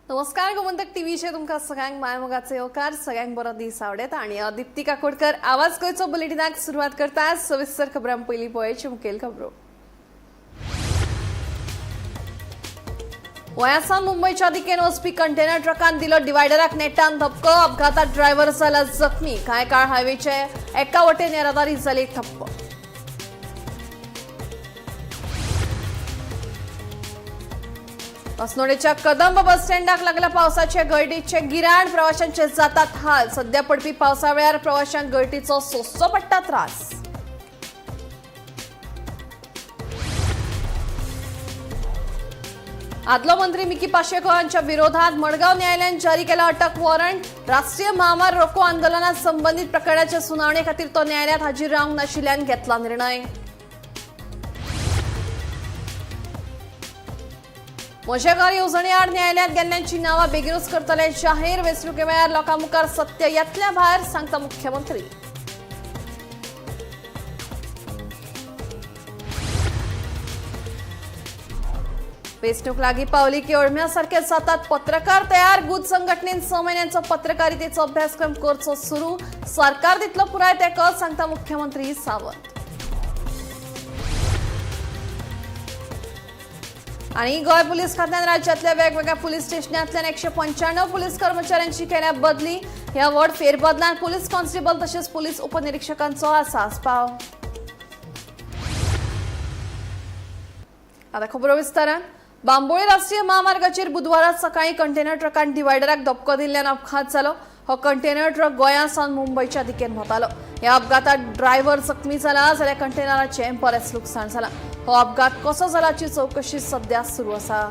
नमस्कार, गोमंतक टीव्हीचेर तुमकां सगळ्यांक मायमोगाचो येवकार. सगळ्यांक बरो दीस आवडेता आनी हांव दिप्ती काकोडकर आवाज गोंयचो बुलेटिनाक सुरवात करता. सविस्तर खबरां पयलीं पळोवची मुखेल खबरो. गोंयासावन मुंबयच्या दिकेन वचपी कंटेनर ट्रकान दिलो डिवायडराक नेटान धपको. अपघातात ड्रायव्हर जाला जखमी. कांय काळ हायवेचे एका वटेन येरादारी जाली ठप्प. अस्नोडेच्या कदंब बस स्टँडाक लागल्या पावसाचे गळटीचे गिराण. प्रवाशांचे जातात हाल. सध्या पडपी पावसा वेळार प्रवाशांक गळटीचो सोंसचो पडटा त्रास. आदलो मंत्री मिकी पाशेको हांच्या विरोधात मडगांव न्यायालयान जारी केला अटक वॉरंट. राष्ट्रीय महामार्ग रोको आंदोलनात संबंदीत प्रकरणाच्या सुनावणे खातीर तो न्यायालयात हाजीर रावंक नाशिल्ल्यान घेतला निर्णय. म्हज्या घर येवजणे आड न्यायालयात गेल्ल्यांची नांवां बेगीनूच करतले जाहीर. वेंचणुके वेळार लोकां मुखार सत्य येतल्या भायर, सांगता मुख्यमंत्री. वेंचणूक लागीं पावली की अळम्यासारखे जातात पत्रकार तयार. गुज संघटनेन 6 म्हयन्यांचो पत्रकारितेचो अभ्यासक्रम करचो सुरू. सरकार दितलो पुराय तेंको, सांगता मुख्यमंत्री सावंत. आणि गोंय पोलीस खात्यान राज्यातल्या वेगवेगळ्या पोलीस स्टेशनांतल्यान 195 पोलीस कर्मचाऱ्यांची केल्या बदली. ह्या व्हड फेरबदलान पोलीस कॉन्स्टेबल तशेंच पोलीस उपनिरीक्षकांचो आसा आस्पाव. आता खबरो विस्तारान. बांबोळी राष्ट्रीय महामार्गाचेर बुधवारा सकाळी कंटेनर ट्रकान डिवायडराक धपको दिल्ल्यान अपघात जालो. हो कंटेनर ट्रक गोंया सावन मुंबयच्या दिकेन वतालो. ह्या अपघातात ड्रायव्हर जखमी जाला, जाल्यार कंटेनराचें बरेंच लुकसाण जालां. हो अपघात कसो जाला हाची चवकशी सध्या सुरू आसा.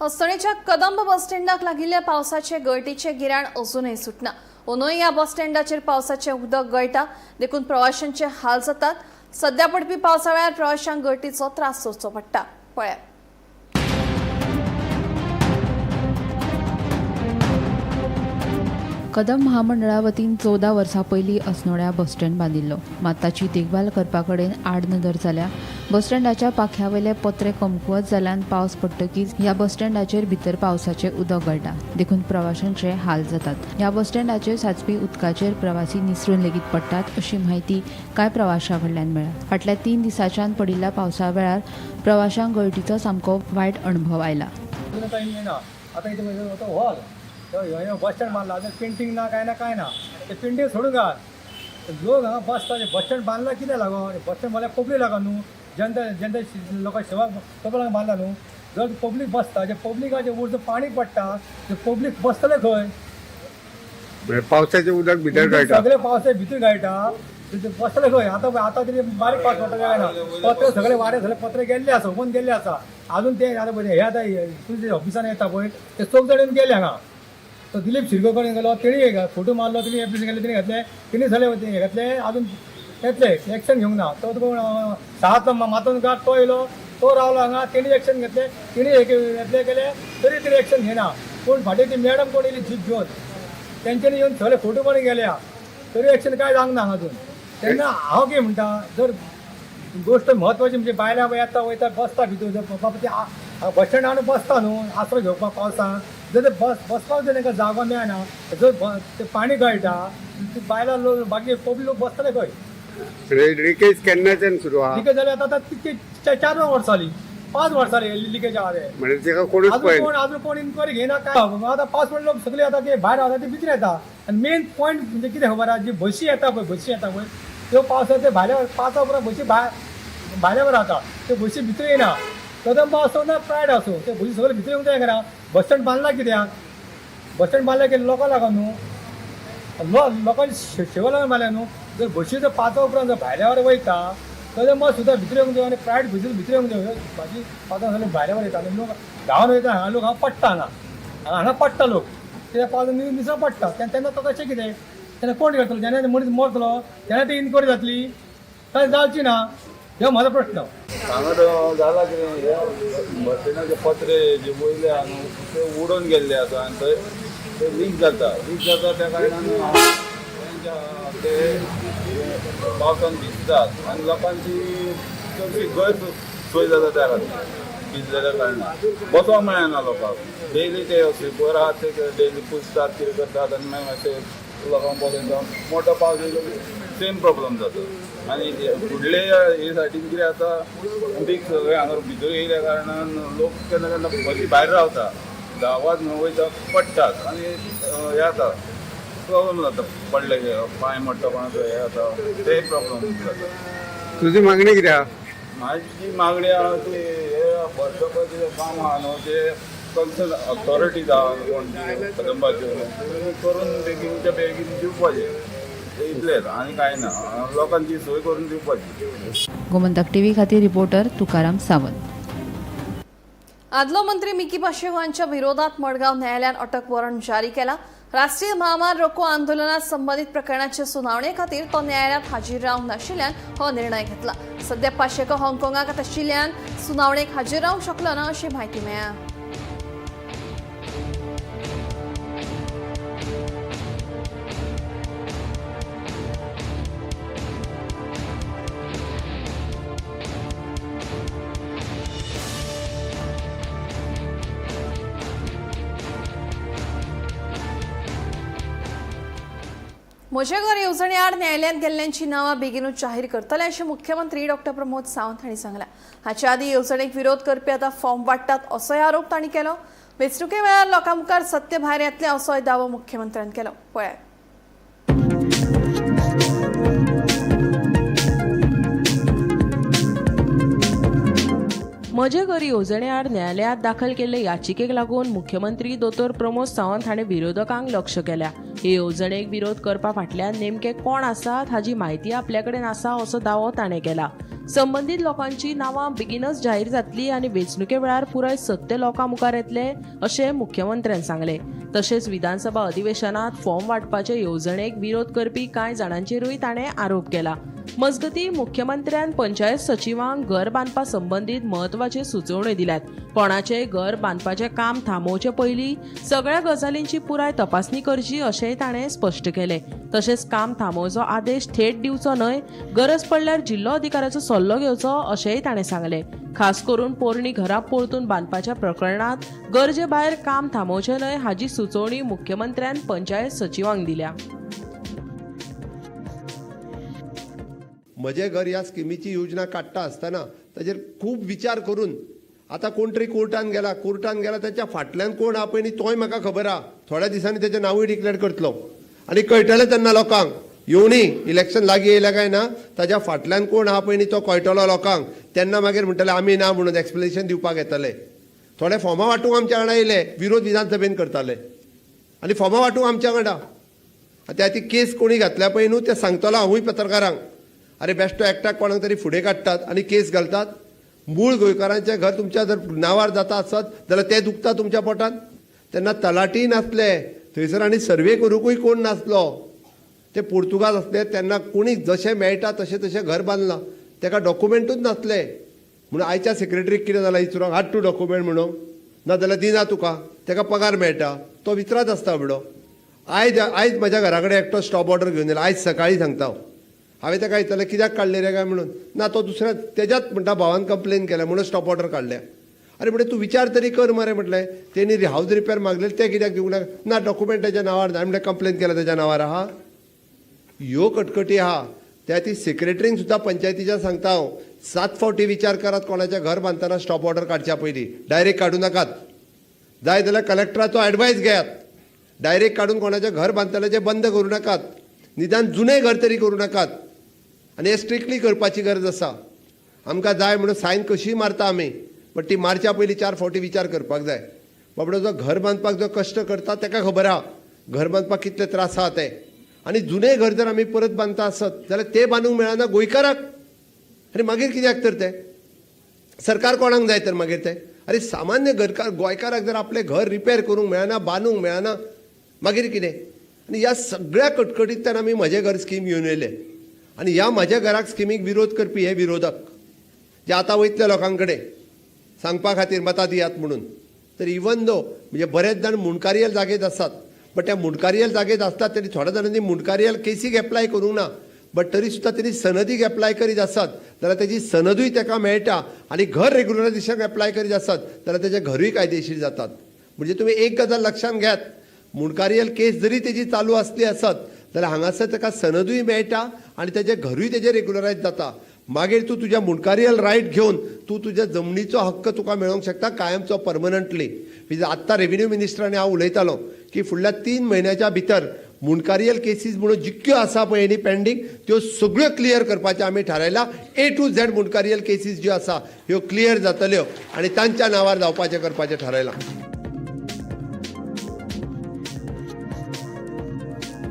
अस्नोडेच्या कदंब बस स्टँडाक लागिल्ल्या पावसाचे गळटीचे गिराण अजूनय सुटना. अंदूय ह्या बस स्टँडाचेर पावसाचें उदक गळटा, देखून प्रवाशांचे हाल जातात. सध्या पडपी पावसा वेळार प्रवाशांक गळटीचो त्रास सोंसचो पडटा. पळयात. कदंब महामंडळा वतीन 14 वर्सां पयलीं अस्नोड्या बस स्टँड बांदिल्लो, मात ताची देखभाल करपा कडेन आडनदर जाल्या. बस स्टँडाच्या पाख्या वयले पत्रे कमकुवत जाल्ल्यान पावस पडटकीच ह्या बस स्टँडाचेर भितर पावसाचें उदक गळटा, देखून प्रवाशांचे हाल जातात. ह्या बस स्टँडाचेर साचपी उदकाचेर प्रवासी निसरून लेगीत पडटात, अशी म्हायती कांय प्रवाशां कडल्यान मेळ्ळ्या. फाटल्या 3 दिसांच्यान पडिल्ल्या पावसा वेळार प्रवाशांक गळटीचो सामको वायट अणभव आयला. अजून काही येना. आता इथे म्हणजे हॉल बस स्टँड बांदला, अजून पेंटींग ना, काय ना काय ना. ते पेंटींग सोडून घाल, लोक हांगा बसता. बस स्टँड बांदला कित्याक लागून? बस स्टँड बांदल्यार पब्लीक लागून न्हू, जनता जनता लोकांक सेवा करपा बांदला न्हू. जर पब्लीक बसता, जे पब्लिकाचे वयर पाणी पडटा, ते पब्लीक बसतले खंय? म्हणजे पावसाचें उदक भितर गळटा. सगळे पावसा भितर गळटा, ते बसतले खंय? आतां आतां तरी बारीक पावस पडटा काय ना, पत्रे सगळे वारे सगळे पत्रे गेल्ले आसा, हुबून गेल्ले आसा. अजून ते आतां पळय, हे आतां तुमच्या ऑफिसान येता पळय, ते चौग जाण येवन गेले हांगा. तो दिलीप शिरको कडेन गेलो, तेणी फोटो मारलो, तेणी एप्लिकेशन केलें, तेणी घातले, तेणी सगळे हे घातले. अजून येतले एक्शन घेवंक ना. तो कोण सात मातोंडकार तो येयलो, तो रावलो हांगा, तेणी एक्शन घेतले, तेणी हे घेतले केले, तरी तेणी एक्शन घेना. पूण फाटीं ती मॅडम कोण येयली जीप घेवन, तेंच्यांनी येवन सगळे फोटो मारून गेल्या, तरी एक्शन काय जावंक ना हांगा अजून. तेन्ना हांव कितें म्हणटा, जर गोश्ट म्हत्वाची म्हणजे बायलां येता वयता बसता भितर, जर बाबा ते बस स्टँडार बसता न्हू आसरो घेवपाक पावसान, जर ते बस बसपाक जर तांकां जागो मेळना, जर ते पाणी गळटा, ती बायलां लोक बाकी पब्लीक लोक बसतले खंय? लिकेज केन्नाच्यान सुरू आहा? लिकेज जाल्यार आतां आतां 4 वर्सां जालीं, 5 वर्सां जालीं लिकेज आहा ते. म्हणजे तेका कोणूच अजून पळयना. कोण अजून कोण इन्क्वायरी घेयना काय. आतां पावस पडलो, लोक सगळे आतां ते भायर रावता, ते भितर येता. आनी मेन पॉयंट म्हणजे कितें खबर आहा, जी बशी येता पळय, बशी येता पळय, त्यो पावसाचे भायल्या पांचा उपरांत बशी भायर भायल्या रावता, त्यो बशी भितर येयना. कदंबा आसूं ना प्रायड आसूं, ते बशी सगळे भितर येवंक जाय करा. बस स्टँड बांदला कित्याक? बस स्टँड बांदला की लोकां लागून न्हू, लोकांची सेवा लागून बांदल्या न्हू. जर बशी जर पांचा उपरांत जर भायल्या वाटेन वयता, कदंबा सुद्दां भितर येवंक जाय आनी प्रायड बशी भितर येवंक जाय. भाजी पांचां सगळे भायल्या वाटेन वयता आनी लोक धांवन वयता. हांगा लोक हांगा पडटा, हांगा हांगा पडटा लोक, कित्याक पांच निसर पडटा तेन्ना तो कशें कितें तेन्ना कोण करतलो? जेन्ना मनीस मरतलो तेन्ना ती इन्क्वायरी जातली, काय जावची ना? हो म्हाजो प्रश्न. हांगा जाला कितें, हे बस स्टँडाचे पत्रे जे वयले आहा न्हू ते उडोन गेल्ले आसा आनी थंय ते लीक जाता, लीक जाता. त्या कारणान तेंच्या ते पावसान भिजतात आनी लोकांची चडशी गैरसोय जाता. त्या खातीर भिजलेल्या कारणान बसोंक मेळना लोकांक. डेली ते स्लिपर आहात ते डेली पुसतात, कितें करतात आनी मागीर मातशें लोकांक बसून मोठो पावस येयलो की सेम प्रॉब्लम जाता. आनी फुडले हे सायडीन कितें आसा, उदीक सगळें हांगा भितर येयल्या कारणान लोक केन्ना केन्ना बशी भायर रावता, धांवत वयता, पडटात आनी हें जाता, प्रॉब्लम जाता. पडले पांय मोडटा कोणाचो, हें जाता, ते प्रॉब्लम जाता. तुजी मागणी कितें आहा? म्हाजी मागणी आहा की हे बस स्टॉपाचें काम आहा न्हू ते कन्सर्न ऑथॉरिटीज आहा कोण ती कदंबाच्यो करून बेगीनच्या बेगीन दिवपाचें. ते इतलेंच आनी कांय ना. लोकांची सोय करून दिवपाची. गोमंतक टीव्ही खातीर रिपोर्टर तुकाराम सावंत. आदलो मंत्री मिकी पाशेको हांच्या विरोधात मडगांव न्यायालयान अटक वॉरंट जारी केला. राष्ट्रीय महामार्ग रोको आंदोलनात संबंधित प्रकरणाचे सुनावणे खातीर तो न्यायालयात हाजीर रावंक नाशिल्ल्यान हो निर्णय घेतला. सध्या पाशेको हाँगकाँगाक आशिल्ल्यान सुनावणेक हाजीर रावंक शकलो ना अशी म्हायती मेळ्ळ्या. म्हजें घर येवजणे आड न्यायालयांत गेल्ल्यांची नांवां बेगीनूच जाहीर करतले अशें मुख्यमंत्री डॉक्टर प्रमोद सावंत हांणी सांगलां. हाचे आदीं येवजणेक विरोध करपी आतां फॉर्म वाडटात असोय आरोप तांणी केलो. वेंचणुके वेळार लोकां मुखार सत्य भायर येतलें असोय दावो मुख्यमंत्र्यान केलो. पळयात. म्हजें घर येवजणे आड न्यायालयांत दाखल केल्ले याचिकेक लागून मुख्यमंत्री दोतोर प्रमोद सावंत हांणी विरोधकांक लक्ष केल्या. हे येवजणेक विरोध करपा फाटल्यान नेमके कोण आसात हाची म्हायती आपल्या कडेन आसा असो दावो ताणें केला. संबंदीत लोकांची नांवां बेगीनच जाहीर जातली आनी वेंचणुके वेळार पुराय सत्य लोकां मुखार येतलें अशें मुख्यमंत्र्यान सांगलें. तशेंच विधानसभा अधिवेशनात फॉर्म वांटपाचे येवजणेक विरोध करपी कांय जाणांचेरूय ताणें आरोप केला. मजगतीं, मुख्यमंत्र्यान पंचायत सचिवांक घर बांदपा संबंदीत म्हत्वाच्यो सुचोवण्यो दिल्यात. कोणाचेय घर बांदपाचें काम थांबोवचे पयलीं सगळ्या गजालींची पुराय तपासणी करची अशेंय ताणें स्पश्ट केलें. तशेंच काम थांबोवचो आदेश थेट दिवचो न्हय, गरज पडल्यार जिल्लो अधिकाऱ्याचो सल्लो घेवचो अशेंय ताणें सांगलें. खास करून पोरणी घरां परतून बांदपाच्या प्रकरणांत गरजे भायर काम थांबोवचें न्हय हाची सुचोवणी मुख्यमंत्र्यान पंचायत सचिवांक दिल्या. म्हजें घर ह्या स्किमीची योजना काडटा आसतना ताजेर खूब विचार करून आतां कोण तरी कोर्टान गेला, कोर्टान गेला, ताच्या फाटल्यान कोण आहा पळय न्ही तोय म्हाका खबर आहा. थोड्या दिसांनी तेजें नांवूय डिक्लेर करतलो आनी कळटलें तेन्ना लोकांक. येवनी इलेक्शन लागीं येयलें काय ना ताज्या फाटल्यान कोण आहा पळय न्ही तो कळटलो लोकांक. तेन्ना मागीर म्हणटले आमी ना म्हणून एक्सप्लेनेशन दिवपाक येतले. थोडे फॉर्मां वांटूंक आमच्या वांगडा येयले, विरोध विधानसभेन करताले आनी फॉर्मां वांटूंक आमच्या वांगडा. आतां ती केस कोणी घातल्या पळय न्हू तें सांगतलो हांवूय पत्रकारांक. अरे बेश्टो एकट्याक कोणाक तरी फुडें काडटात आनी केस घालतात. मूळ गोंयकारांचें घर तुमच्या जर नांवार जाता आसत जाल्यार तें दुखता तुमच्या पोटान. तेन्ना तलाठी नासले थंयसर आनी सर्वे करुंकूय कोण नासलो. ते पुर्तुगाज आसले तेन्ना कोणी जशें मेळटा तशें तशें घर बांदलां, तेका डॉक्युमेंटूच नासले. म्हणून आयच्या सेक्रेटरीक कितें जालां विचारूंक, हाड तूं डॉक्युमेंट म्हणून, ना जाल्यार दिना तुका, तेका पगार मेळटा, तो विचारत आसता बाबडो. आयज आयज म्हज्या घरा कडेन एकटो स्टॉप ऑर्डर घेवन येयला, आयज सकाळीं सांगता हांव. हांवें ताका विचारलें कित्याक काडले रे काय म्हणून, ना तो दुसऱ्या तेज्याच म्हणटा भावान कंप्लेन केल्या म्हणून स्टॉप ऑर्डर काडल्या. अरे म्हटलें तूं विचार तरी कर मरे, म्हटलें तेणी हावज रिपेर मागलेले ते कित्याक दिवंक ना? ना डॉक्युमेंट तेज्या नांवार ना. म्हटलें कंप्लेन केल्या तेज्या नांवार आहा. ह्यो कटकटी आहा. त्या ती सेक्रेटरींक सुद्दां पंचायतीच्या सांगता हांव, 7 फावटी विचार करात कोणाचें घर बांदतना स्टॉप ऑर्डर काडच्या पयलीं. डायरेक्ट काडूं नाकात, जाय जाल्यार कलेक्टराचो एडवायस घेयात. डायरेक्ट काडून कोणाचें घर बांदतल्याचें बंद करूं नाकात, निदान जुनें घर तरी करूं नाकात. आनी हें स्ट्रिक्टली करपाची गरज आसा. आमकां जाय म्हणून सायन कशीय मारता आमी, बट ती मारच्या पयलीं चार फावटी विचार करपाक जाय. बाबडो जो घर बांदपाक जो कश्ट करता ताका खबर आहा घर बांदपाक कितले त्रास आहा ते. आनी जुनें घर जर आमी परत बांदता आसत जाल्यार तें बांदूंक मेळना गोंयकाराक, आनी मागीर कित्याक तर तें सरकार कोणाक जाय तर मागीर तें? अरे सामान्य घरकार गोंयकाराक जर आपलें घर रिपेर करूंक मेळना, बांदूंक मेळना, मागीर कितें? आनी ह्या सगळ्या कटकटींतल्यान आमी म्हजें घर स्कीम घेवन येयले. आनी ह्या म्हज्या घराक स्किमीक विरोध करपी हे विरोधक जे आतां वयतले लोकां कडेन सांगपा खातीर मतां दियात म्हणून, तर इवन दो म्हणजे बरेच जाण मुंडकारियल जागेत आसात, बट त्या मुंडकारियल जागेत आसतात तरी थोड्या जाणांनी मुंडकारियल केसीक एप्लाय करूंक ना, बट तरी सुद्दां तेणी सनदीक एप्लाय करीत आसत जाल्यार तेजी सनदूय ताका मेळटा, आनी घर रेगुलरायझेशन एप्लाय करीत आसत जाल्यार तेजें घरूय कायदेशीर जातात. म्हणजे तुमी एक गजाल लक्षांत घेयात, मुंडकारियल केस जरी तेजी चालू आसली आसत जाल्यार हांगासर ताका सनदूय मेळटा आनी तेजें घरूय तेजें रेगुलरायज जाता. मागीर तूं तुज्या मुंडकारियल रायट घेवन तूं तुज्या जमनीचो हक्क तुका मेळोवंक शकता कायमचो, परमनंटली. आत्तां रेविन्यू मिनिस्टर आनी हांव उलयतालो की फुडल्या 3 म्हयन्याच्या भितर मुंडकारियल केसीस म्हणून जितक्यो आसा पळय न्ही पेंडींग, त्यो सगळ्यो क्लियर करपाचें आमी थारायलां. ए टू झॅड मुंडकारियल केसीस ज्यो आसा ह्यो क्लियर जातल्यो आनी तांच्या नांवार जावपाचें करपाचें थारायलां.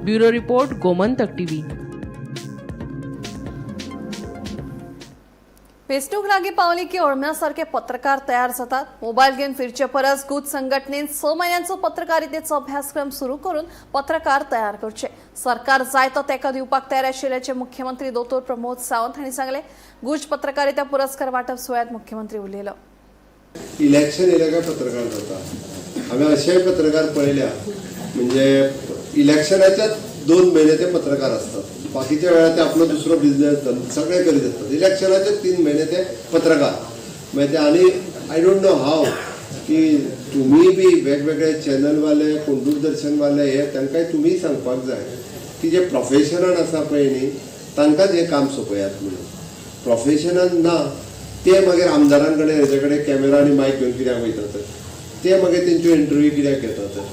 Bureau report, Gomantak TV. वेंचणूक लागीं पावली की अळम्या सारके पत्रकार तयार जातात. मोबायल घेवन फिरचे परस गुज संघटनेन 6 म्हयन्यांचो पत्रकारितेचो अभ्यासक्रम सुरू करून पत्रकार तयार करचे. सरकार जाय तो तेंको दिवपाक तयार आशिल्ल्याचें मुख्यमंत्री दोतोर प्रमोद सावंत हांणी सांगलें. गुज पत्रकारिता पुरस्कार वांटप सुवाळ्यांत मुख्यमंत्री उलयलो. इलेक्शन येयलें काय पत्रकार जाता. हांवें अशेय पत्रकार पळयल्या, म्हणजे इलेक्शनाच्या 2 म्हयने ते पत्रकार आसतात, बाकीच्या वेळार ते आपलो दुसरो बिजनेस सगळें करीत आसतात. इलेक्शनाचे 3 म्हयने ते पत्रकार मागीर ते. आनी I don't know हाव की तुमी बी वेगवेगळे चॅनलवाले, कोण दूरदर्शनवाले, हे तांकांय तुमी सांगपाक जाय की जे प्रोफेशनान आसा पळय न्ही तांकांच हें काम सोंपयात म्हणून. प्रोफेशनान ना ते मागीर आमदारां कडेन हेजे कडेन कॅमेरा आनी मायक घेवन कित्याक वयतात तर, ते मागीर तेंच्यो इंटरव्यू कित्याक घेतात तर,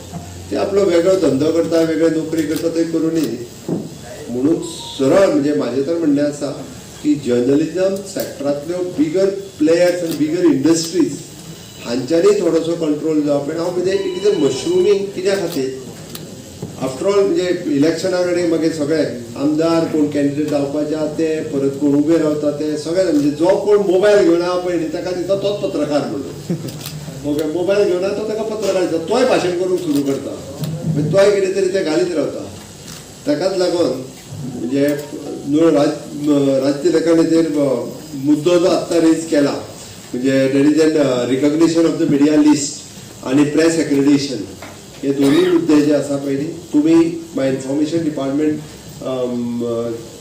ते आपलो वेगळो धंदो करता, वेगळे नोकरी करता, थंय करूं न्ही. म्हणून सरळ म्हणजे म्हाजें तर म्हणणें आसा की जर्नलिजम सॅक्टरांतल्यो बिगर प्लेयर्स आनी बिगर इंडस्ट्रीज हांच्यांनी थोडोसो कंट्रोल जावप. आनी हांव म्हणजे it is a mushrooming कित्या खातीर, आफ्टर ऑल म्हणजे इलेक्शना कडेन मागीर सगळे आमदार कोण कॅन्डिडेट जावपाचे आहा ते, परत कोण उबे रावता ते सगळे, म्हणजे जो कोण मोबायल घेवन आहा पळय न्ही ताका दिसता तोच पत्रकार म्हणून. ओके, मोबायल घेवन आहा तो ताका पत्रकार दिसता, तोय भाशण करूंक सुरू करता, मागीर तोय कितें तरी ते घालीत रावता. ताकाच लागून म्हणजे न्हू राजकीय लेखनाचेर मुद्दो जो आत्तां रेज केला म्हणजे that is an recognition of the media list आनी प्रेस एक्रेडिटेशन, हे दोनूय मुद्दे जे आसा पळय न्ही, तुमी माय इन्फॉर्मेशन डिपार्टमेंट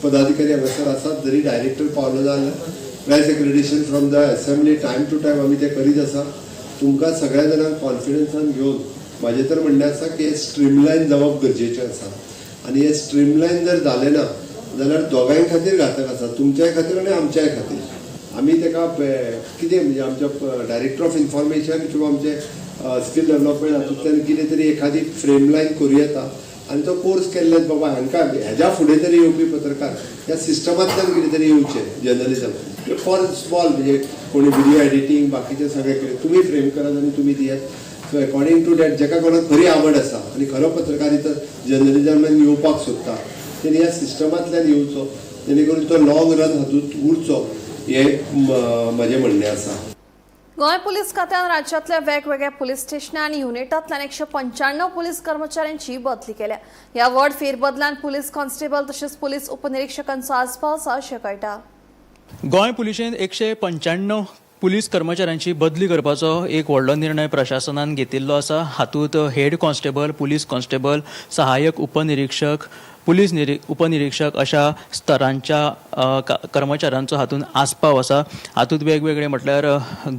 पदाधिकारी हांगासर आसात, जरी डायरेक्टर पावलो जाल्यार press accreditation from the assembly time to time आमी ते करीत आसा. तुमकां सगळ्या जाणांक कॉन्फिडन्सान घेवन म्हाजें तर म्हणणें आसा की हें स्ट्रीमलायन जावप गरजेचें आसा. आनी हें स्ट्रीमलायन जर जालें ना जाल्यार दोगांय खातीर घातक आसा, तुमच्याय खातीर आनी आमच्याय खातीर. आमी ताका कितें म्हणजे आमच्या डायरेक्टर ऑफ इन्फॉर्मेशन किंवा आमचे स्कील डेवलपमेंट हातूंतल्यान कितें तरी एखादी फ्रेमलायन करूं येता आनी तो कोर्स केल्ल्यान बाबा हांकां हेज्या फुडें तरी येवपी पत्रकार ह्या सिस्टमांतल्यान कितें तरी येवचें जर्नलिजम फॉर स्मॉल, म्हणजे कोणी विडियो एडिटींग बाकीचें सगळें कितें तुमी फ्रेम करात आनी तुमी दियात. सो अकॉर्डिंग टू that जेका कोणाक खरी आवड आसा आनी खरो पत्रकारिता जर्नलिजमान येवपाक सोदता तेणी ह्या सिस्टमांतल्यान येवचो, जेणे करून तो लॉंग रन हातूंत उरचो, हें म्हजें म्हणणें आसा. गोंय पुलीस खात्यान राज्यांतल्या वेगवेगळ्या पुलीस स्टेशनां आनी युनिटांतल्यान 195 पुलीस कर्मचाऱ्यांची बदली केल्या. ह्या व्हड फेरबदलान पुलीस कॉन्स्टेबल तशेंच पुलीस उपनिरिक्षकांचो आस्पाव आसा अशें कळटा. गोंय पुलिशेन 195 पुलीस कर्मचाऱ्यांची बदली करपाचो एक व्हडलो निर्णय प्रशासनान घेतिल्लो आसा. हातूंत हेड कॉन्स्टेबल, पुलीस कॉन्स्टेबल, सहाय्यक उपनिरिक्षक, पुलीस उपनिरिक्षक अशा स्तरांच्या कर्मचाऱ्यांचो हातूंत आस्पाव आसा. हातूंत वेगवेगळे म्हटल्यार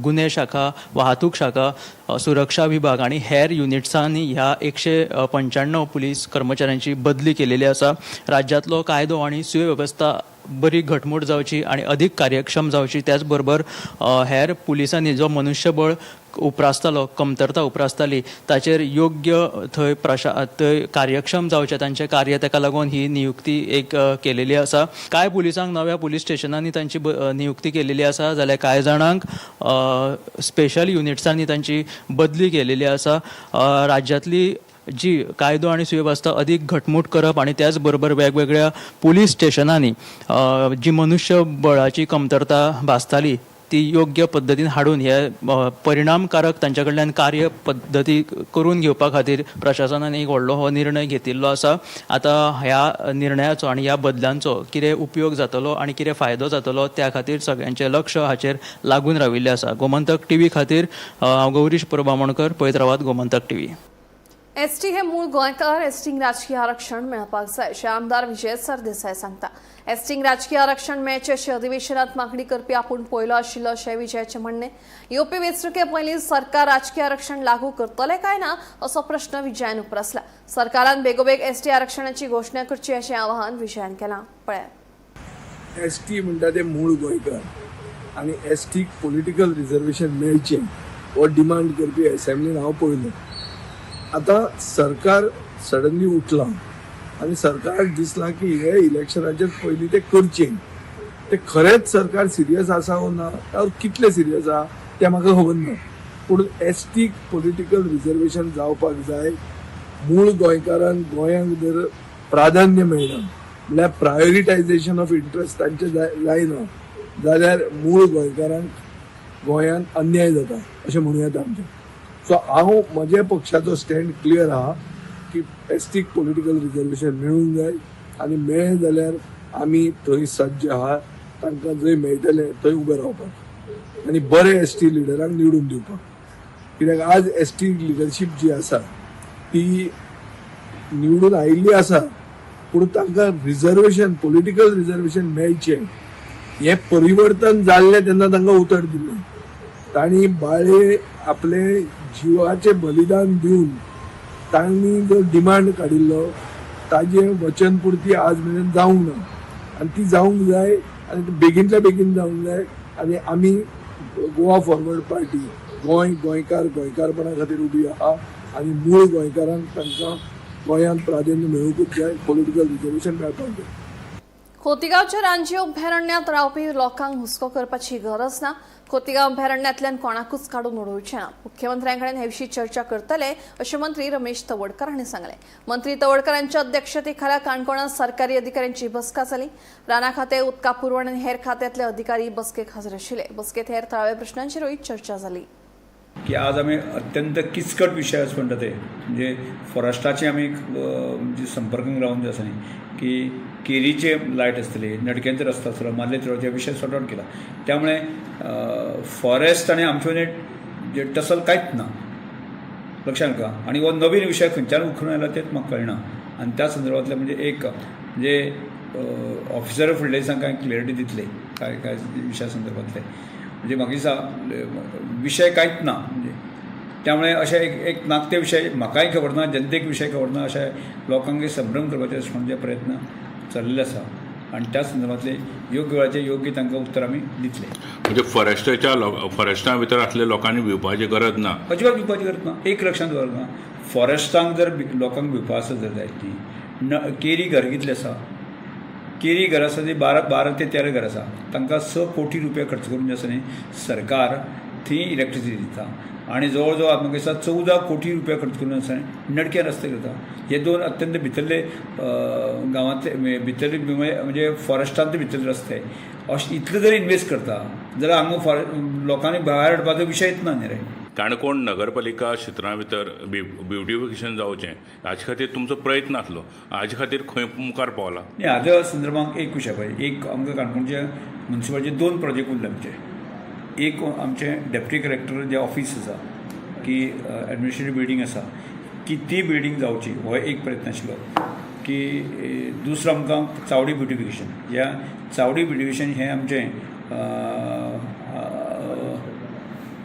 गुन्हे शाखा, वाहतूक शाखा, सुरक्षा विभाग आनी हेर युनिट्सांनी ह्या 195 पुलीस कर्मचाऱ्यांची बदली केलेली आसा. राज्यांतलो कायदो आनी सुवेवस्था बरी घटमूट जावची आनी अदीक कार्यक्षम जावची, त्याच बरोबर हेर पुलिसांनी जो मनुष्यबळ उप्रासतालो, कमतरता उप्रासताली ताचेर योग्य थंय थंय कार्यक्षम जावचें तांचें कार्य, ताका लागून ही नियुक्ती एक केलेली आसा. कांय पुलिसांक नव्या पुलीस स्टेशनांनी तांची नियुक्ती केलेली आसा, जाल्यार कांय जाणांक स्पेशल युनिट्सांनी तांची बदली केलेली आसा. राज्यांतली जी कायदो आनी सुवेवस्था अदीक घटमूट करप आनी त्याच बरोबर वेगवेगळ्या पुलीस स्टेशनांनी जी मनुष्यबळाची कमतरता भासताली ती योग्य पद्दतीन हाडून हे परिणामकारक तांच्या कडल्यान कार्य पद्दती करून घेवपा खातीर प्रशासनान एक व्हडलो हो निर्णय घेतिल्लो आसा. आतां ह्या निर्णयाचो आनी ह्या बदलांचो कितें उपयोग जातलो आनी कितें फायदो जातलो त्या खातीर सगळ्यांचें लक्ष हाचेर लागून राविल्लें आसा. गोमंतक टीव्ही खातीर हांव गौरीश परब आमोणकर. पळयत रावात गोमंतक टीव्ही. एसटी हे मूळ गोंयकार, एसटींक राजकीय आरक्षण मेळपाक जाय अशें आमदार विजय सरदेसाय सांगता. एसटींक राजकीय आरक्षण मेळचें अशें अधिवेशनात मागणी करपी आपूण पयलो आशिल्लो अशें विजयाचें म्हणणें. येवपी वेंचणुके पयलीं सरकार राजकीय आरक्षण लागू करतले काय ना असो प्रश्न विजयान उप्रासला. सरकारान बेगोबेग एसटी आरक्षणाची घोशणा करची अशें आवाहन विजयान केलां. पळयात. एस टी म्हणटा ते मूळ गोंयकार आनी एस टीक पॉलिटिकल रिजर्वेशन मेळचें हो डिमांड करपी एसेंब्लीन हांव पयलो. आतां सरकार सडनली उठलां आनी सरकाराक दिसलां की हे इलेक्शनाचेर पयलीं ते करचें. ते खरेंच सरकार सिरियस आसा वो ना or कितलें सिरियस आहा तें म्हाका खबर ना, पूण एस टीक पॉलिटिकल रिजर्वेशन जावपाक जाय. मूळ गोंयकारांक गोंयांक जर प्राधान्य मेळना, म्हणल्यार प्रायोरिटायझेशन ऑफ इंट्रस्ट तांचे जायना जाल्यार मूळ गोंयकारांक गोंयांत अन्याय जाता अशें म्हणूं येता आमचें. सो हांव म्हज्या पक्षाचो स्टँड क्लियर आहा की एस टीक पॉलिटिकल रिजर्वेशन मेळूंक जाय आनी मेळ्ळें जाल्यार आमी थंय सज्ज आहा तांकां जंय मेळटलें थंय उबें रावपाक आनी बरे एस टी लिडरांक निवडून दिवपाक. कित्याक आज एस टी लिडरशीप जी आसा ती निवडून आयिल्ली आसा, पूण तांकां रिजर्वेशन, पॉलिटिकल रिजर्वेशन मेळचें हें परिवर्तन जाल्लें तेन्ना तांकां उतर दिल्लें. तांणी बाळे आपले जिवाचें बलिदान दिवन तांणी जो डिमांड काडिल्लो ताजें वचन पुर्ती आज मेरेन जावंक ना आनी ती जावंक जाय आनी ती बेगीनच्या बेगीन जावंक जाय. आनी आमी गोवा फॉरवर्ड पार्टी गोंय, गोंयकार, गोंयकारपणा खातीर उबी आहा आनी मूळ गोंयकारांक तांकां गोंयांत प्राधान्य मेळुंकूच जाय, पॉलिटिकल रिजर्वेशन मेळपाक जाय. खोतिगांवच्या रानजीव अभयारण्यात रावपी लोकांक हुस्को करपाची गरज ना. खोतिगांव अभयारण्यांतल्यान कोणाकूच काडून उडोवचें ना. मुख्यमंत्र्यांकडेन हे विशीं चर्चा करतले अशें मंत्री रमेश तवडकर हांणी सांगलें. मंत्री तवडकर हांच्या अध्यक्षतेखाला काणकोणांत सरकारी अधिकाऱ्यांची बसका जाली. रानां खातें, उदका पुरवण आनी हेर खात्यांतले अधिकारी बसकेक हजर आशिल्ले. बसकेत हेर थळाव्या प्रश्नांचेरूय चर्चा जाली. की आज आमी अत्यंत किचकट विशय अशें म्हणटा ते म्हणजे फॉरेस्टाचे आमी म्हणजे संपर्कान रावन जे आसा न्ही की केरीचे लायट आसतली, नडकेंचे रस्तो आसतलो, मार्ले तळो विशय सॉर्ट आउट केला. त्यामुळे फॉरेस्ट आनी आमचे मदीं जे टसल कांयच ना, लक्षात का. आनी हो नवीन विशय खंयच्यान उखलून आयला तेच म्हाका कळना. आनी त्या संदर्भांतले म्हणजे एक म्हणजे ऑफिसर फुडल्या दिसांक कांय क्लॅरिटी दितले काय काय विशया संदर्भांतले. म्हणजे म्हाका दिसता विशय कांयच ना. म्हणजे त्यामुळे अशे एक एक नाकते विशय म्हाकाय खबर ना, जनतेक विशय खबर ना, अशे लोकांक संभ्रम करपाचे अशें म्हणून जे प्रयत्न चल्लेले आसा आनी त्या संदर्भांतले योग्य वेळाचेर योग्य तांकां उत्तर आमी दितले. म्हणजे फॉरेस्टाच्या फॉरेस्टा भितर आसले लोकांनी भिवपाची गरज ना? अजिबात भिवपाची गरज ना. एक लक्षांत दवरना, फॉरेस्टांक जर लोकांक भिवपा आसत जर जायत न्ही, न केरी घर कितले आसा, केरी घर आसा ती 12, 12 ते 13 घर आसा, तांकां 6 कोटी रुपया खर्च करून जे आसा न्ही सरकार थंय इलेक्ट्रिसिटी दिता आनी जवळ जवळ म्हाका दिसता 14 कोटी रुपया खर्च करून आसा नडक्या रस्ते करता. हे दोन अत्यंत भितरले गांवांतले भितरले म्हणजे फॉरेस्टांत भितरले रस्ते अशें इतले जर इन्वेस्ट करता जाल्यार हांगा लोकांनी भायर हाडपाचो विशयच ना न्ही रे. काणकोण नगरपालिका क्षेत्रा भितर ब्युटिफिकेशन जावचें हाचे खातीर तुमचो प्रयत्न आसलो, हाचे खातीर खंय मुखार पावला? न्ही, हाज्या संदर्भात एक विशय पळय, एक आमकां काणकोणचे म्युनिसिपालिटीचे दोन प्रोजेक्ट उरले आमचे. एक आमचें डेप्युटी कलेक्टर जे ऑफीस आसा की एडमिनिस्ट्रेटीव बिल्डींग आसा की ती बिल्डींग जावची हो एक प्रयत्न आशिल्लो. की दुसरो आमकां चावडी ब्युटिफिकेशन, ह्या चावडी ब्युटिफिकेशन हें आमचें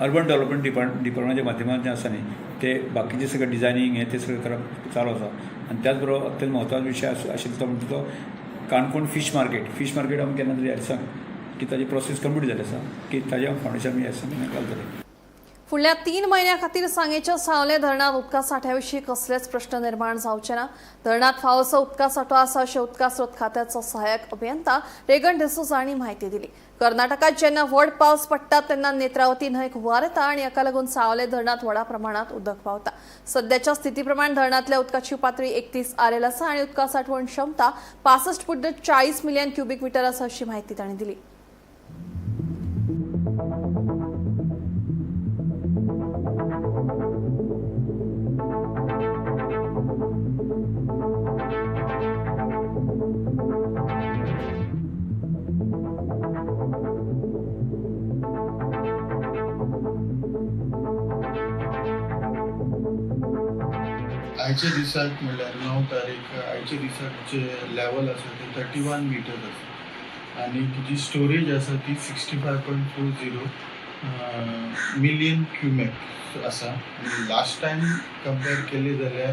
अर्बन डेव्हलपमेंट डिपार्टमेंटाच्या माध्यमांतल्यान आसा न्ही ते बाकीचें सगळें डिजायनींग हें तें सगळें करप चालू आसा. आनी त्याच बरोबर अत्यंत म्हत्वाचो विशय आशिल्लो तो म्हणटा तो Canacona fish market. Fish market आमी केन्ना तरी ह्या दिसांक की ताजी प्रोसेस कंप्लीट जाल्ली आसा की ताजें फावंडेशन आमी ह्या दिसांनी घालतले. फुडल्या 3 म्हयन्या खातीर सांगेच्या सावले धरणांत उदका साठ्या विशीं कसलेच प्रश्न निर्माण जावचे ना. धरणांत फावोसो उदका सांठो आसा अशें उदका स्रोत खात्याचो सहाय्यक अभियंता रेगन डिसोजा हांणी म्हायती दिली. कर्नाटकात जेन्ना व्हड पावस पडटा तेन्ना नेत्रावती न्हंयक हुंवार येता आनी हाका लागून सावले धरणांत व्हडा प्रमाणांत उदक व्हांवता. सद्याच्या स्थिती प्रमाण धरणांतल्या उदकाची पातळी 31 RL आसा आनी उदका साठवण क्षमता 65.40 मिलियन क्युबीक मिटर आसा अशी म्हायती तांणी दिली. आयच्या दिसाक म्हणल्यार 9 तारीख आयच्या दिसाक जे लेवल आसा ते 31 मिटर आसा आनी जी स्टोरेज आसा ती 65.40 मिलियन क्युमेक आसा. आनी लास्ट टायम कंपेर केले जाल्यार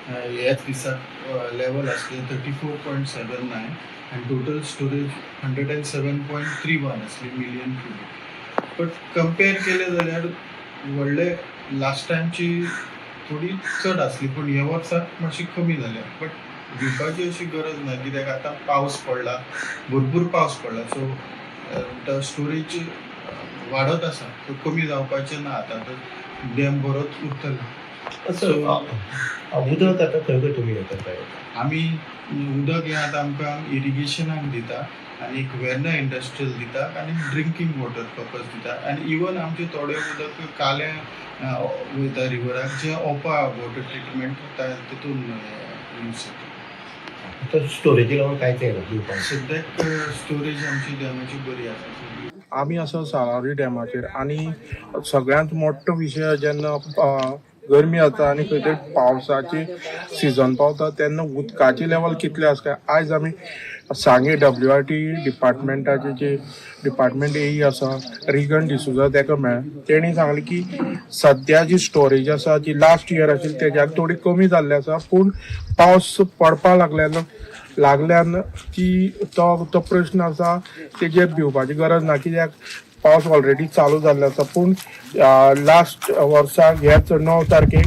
ह्याच दिसाक लेवल आसलें 34.79 आनी टोटल स्टोरेज 107.31 आसली मिलियन क्युबीक. बट कंपेर केले जाल्यार व्हडले लास्ट टायमची थोडी चड आसली, पूण ह्या वर्साक मातशी कमी जाल्या. बट भिवपाची अशी गरज ना, कित्याक आतां पावस पडला, भरपूर पावस पडला, सो स्टोरेज वाडत आसा, तो कमी जावपाचें ना. आतां तर डॅम बरोच उरतलो. उदक आतां खंय खंय तुमी हें करता? आमी उदक हें आतां आमकां इरिगेशनाक दिता आनी एक वेर्ना इंडस्ट्रियल दिता आनी ड्रिंकींग वॉटर पर्पज दिता. आनी इवन आमचें थोडें उदक काल्यां वयता रिवराक, जें ओपा वॉटर ट्रिटमेंट तितून यूज जाता. आतां स्टोरेजी लागून कांयच येना दिवपाक. सद्याक स्टोरेज आमची डॅमाची बरी आसा. आमी आसा साळावली डॅमाचेर आनी सगळ्यांत मोठो विशय जेन्ना गरमी जाता आनी खंय तरी पावसाची सिजन पावता तेन्ना उदकाची लेवल कितली आसा. आयज आमी सांगे WRT डिपार्टमेंटाचे जे डिपार्टमेंट AE आसा रिगन डिसोजा तेका मेळ्ळें. तेणी सांगलें की सद्या जी स्टोरेज आसा जी लास्ट इयर आशिल्ली तेज्यान थोडी कमी जाल्ली आसा, पूण पावस पडपा लागल्यान ती तो प्रश्न आसा तेजेर भिवपाची गरज ना, कित्याक पावस ऑलरेडी चालू जाल्लो आसा. पूण लास्ट वर्साक ह्याच 9 तारखेक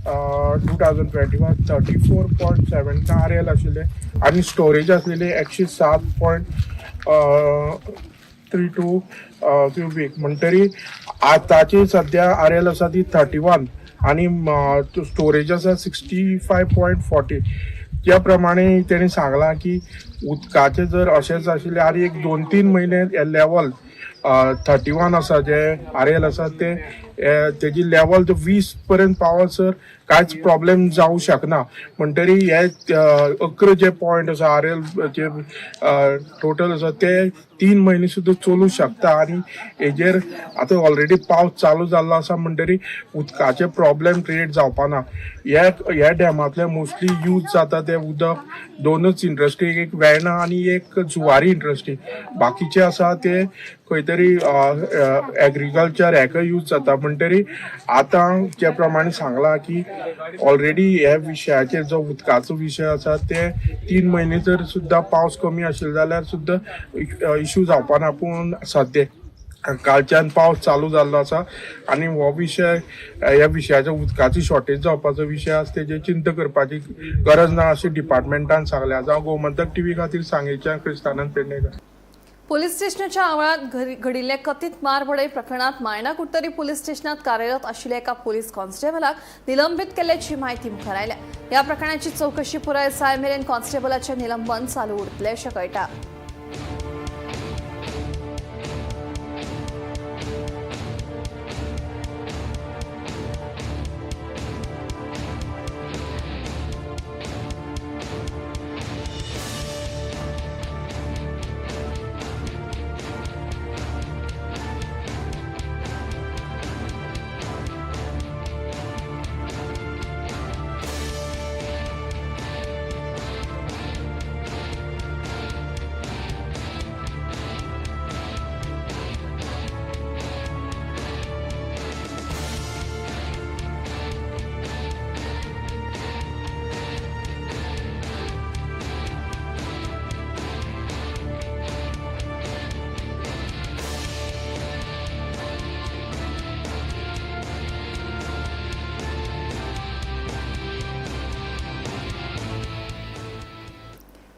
2021 34.7 RL आशिल्ले आनी स्टोरेज आसलेली 107.32 क्युबीक. म्हणटरी आतांची सद्या RL आसा ती 31 आनी स्टोरेज आसा 65.40. त्या प्रमाणे तेणी सांगलां की उदकाचें जर अशेंच आशिल्लें आनी एक 2-3 म्हयने लेवल 31 आसा जे RL आसा ते तेजी लेवल 20 पर्यंत पावसर कांयच प्रॉब्लेम जावं शकना. म्हणटरी हे 11 जे पॉयंट आसा RL जे टोटल आसा ते 3 म्हयने सुद्दां चलूं शकता. आनी हेजेर आतां ऑलरेडी पावस चालू जाल्लो आसा, म्हणटरी उदकाचे प्रॉब्लेम क्रिएट जावपा ना. ह्या डॅमांतले मोस्टली यूज जाता ते उदक दोनच इंडस्ट्री, एक वेर्णा आनी एक जुवारी इंडस्ट्री. बाकीचे आसा ते खंय तरी एग्रीकल्चर हेका यूज जाता. म्हणटरी आतां जे प्रमाणे सांगलां की ऑलरेडी ह्या विशयाचेर जो उदकाचो विशय आसा ते 3 म्हयने जर सुद्दां पावस कमी आशिल्लो जाल्यार सुद्दां इशू जावपा ना. पूण सद्या कालच्यान पावस चालू जाल्लो आसा आनी हो विशय ह्या विशयाचो उदकाची शॉर्टेज जावपाचो विशय आसा तेजेर चिंता करपाची गरज ना अशें डिपार्टमेंटान सांगलें. जावं गोमंतक टीव्ही खातीर सांगेच्यान क्रिस्तानंद पेडणेकर. पोलीस स्टेशनाच्या आवारात घडिल्ल्या कथित मारबडय प्रकरणात मायणा कुडतरी पोलीस स्टेशनात कार्यरत आशिल्ल्या एका पोलीस कॉन्स्टेबलाक निलंबित केल्ल्याची माहिती मुखार आयल्या. ह्या प्रकरणाची चवकशी पुराय जाय मेरेन कॉन्स्टेबलाचें निलंबन चालू उरतलें अशें कळटा.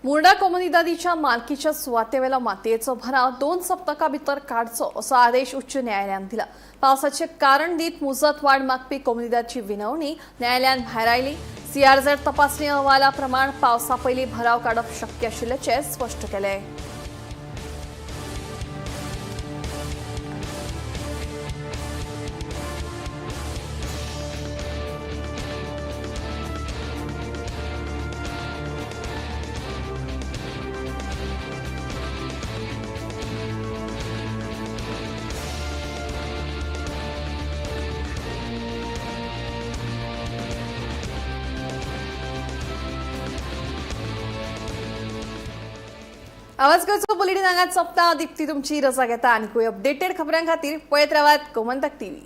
मुर्डा कोमुनिदादीच्या मालकीच्या सुवातेवेलो मातयेचो भराव 2 सप्तकां भितर काडचो असो आदेश उच्च न्यायालयान दिला. पावसाचें कारण दीत मुजत वाड मागपी कोमुनिदादची विनवणी न्यायालयान भायरायली. सीआरझेड तपासणी अहवाला प्रमाण पावसा पयलीं भराव काडप शक्य आशिल्ल्याचें स्पश्ट केलें. आवाज गोंयचो बुलेटीन हांगाच सोंपता. दीप्ती तुमची रजा घेता आनीकूय अपडेटेड खबरां खातीर पळयत रावात गोमंतक टीव्ही.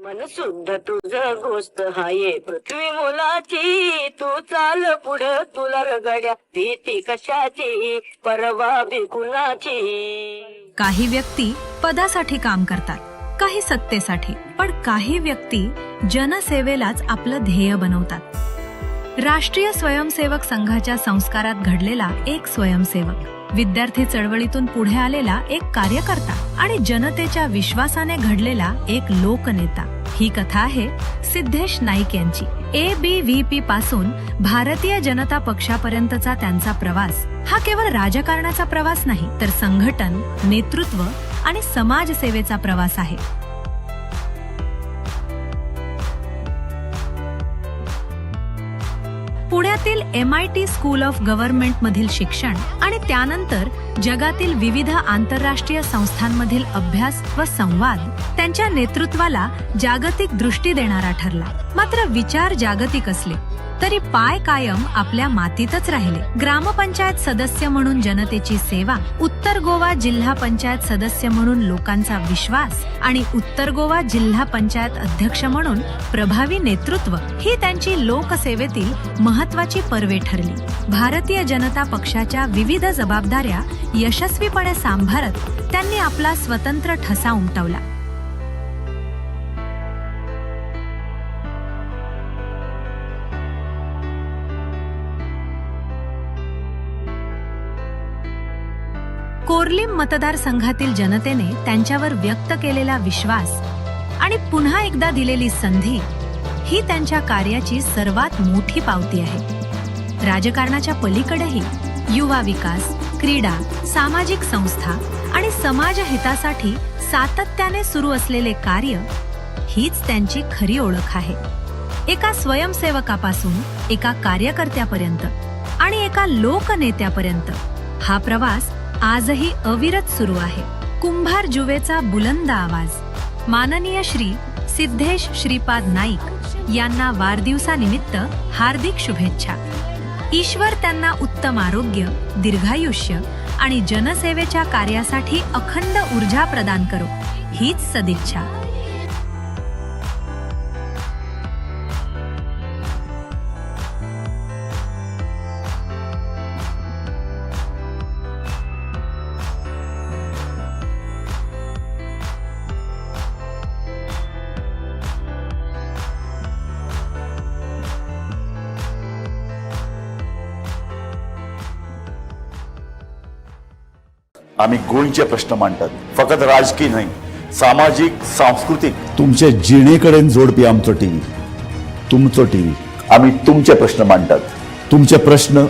मन शुद्ध तुझं गोष्ट हाये पृथ्वी मोलाची, तू चाल पुढं तुला रगड्या भीती कशाची परवा बी कुणाची. काही व्यक्ती पदासाठी काम करतात, काही सत्तेसाठी, पण काही व्यक्ती जनसेवेलाच आपलं ध्येय बनवतात. राष्ट्रीय स्वयंसेवक संघाच्या संस्कारात घडलेला एक स्वयंसेवक, विद्यार्थी चळवळीतून पुढे आलेला एक कार्यकर्ता आणि जनतेच्या विश्वासाने घडलेला एक लोकनेता. ही कथा आहे सिद्धेश नाईक यांची. ABVP पासून भारतीय जनता पक्षापर्यंतचा त्यांचा प्रवास हा केवळ राजकारणाचा प्रवास नाही, तर संघटन, नेतृत्व आणि समाजसेवेचा प्रवास आहे. पुण्यातील MIT school of government मधील शिक्षण आणि त्यानंतर जगातील विविध आंतरराष्ट्रीय संस्थांमधील अभ्यास व संवाद त्यांच्या नेतृत्वाला जागतिक दृष्टी देणारा ठरला. मात्र विचार जागतिक असले तरी पाय कायम आपल्या मातीतच राहिले. ग्रामपंचायत सदस्य म्हणून जनतेची सेवा, उत्तर गोवा जिल्हा पंचायत सदस्य म्हणून लोकांचा विश्वास आणि उत्तर गोवा जिल्हा पंचायत अध्यक्ष म्हणून प्रभावी नेतृत्व ही त्यांची लोकसेवेतील महत्वाची पर्वे ठरली. भारतीय जनता पक्षाच्या विविध जबाबदाऱ्या यशस्वीपणे सांभाळत त्यांनी आपला स्वतंत्र ठसा उमटवला. कोर्लीम मतदारसंघातील जनतेने त्यांच्यावर व्यक्त केलेला विश्वास आणि पुन्हा एकदा दिलेली संधी ही त्यांच्या कार्याची सर्वात मोठी पावती आहे. राजकारणाच्या पलीकडेही युवा विकास, क्रीडा, सामाजिक संस्था आणि समाजहितासाठी सातत्याने सुरू असलेले कार्य हीच त्यांची खरी ओळख आहे. एका स्वयंसेवकापासून एका कार्यकर्त्यापर्यंत आणि एका लोकनेत्यापर्यंत हा प्रवास आजही अविरत सुरू आहे. कुंभार जुवेचा बुलंद आवाज माननीय श्री सिद्धेश श्रीपाद नाईक यांना वाढदिवसानिमित्त हार्दिक शुभेच्छा. ईश्वर त्यांना उत्तम आरोग्य, दीर्घायुष्य आणि जनसेवेच्या कार्यासाठी अखंड ऊर्जा प्रदान करो, हीच सदिच्छा. आम्ही गोंयचे प्रश्न मांडतात, फकत राजकीय न्हय, सामाजीक, सांस्कृतीक, तुमचे जिणे कडेन जोडपी आमचो टीव्ही, तुमचो टीव्ही. आम्ही तुमचे प्रश्न मांडतात, तुमचे प्रश्न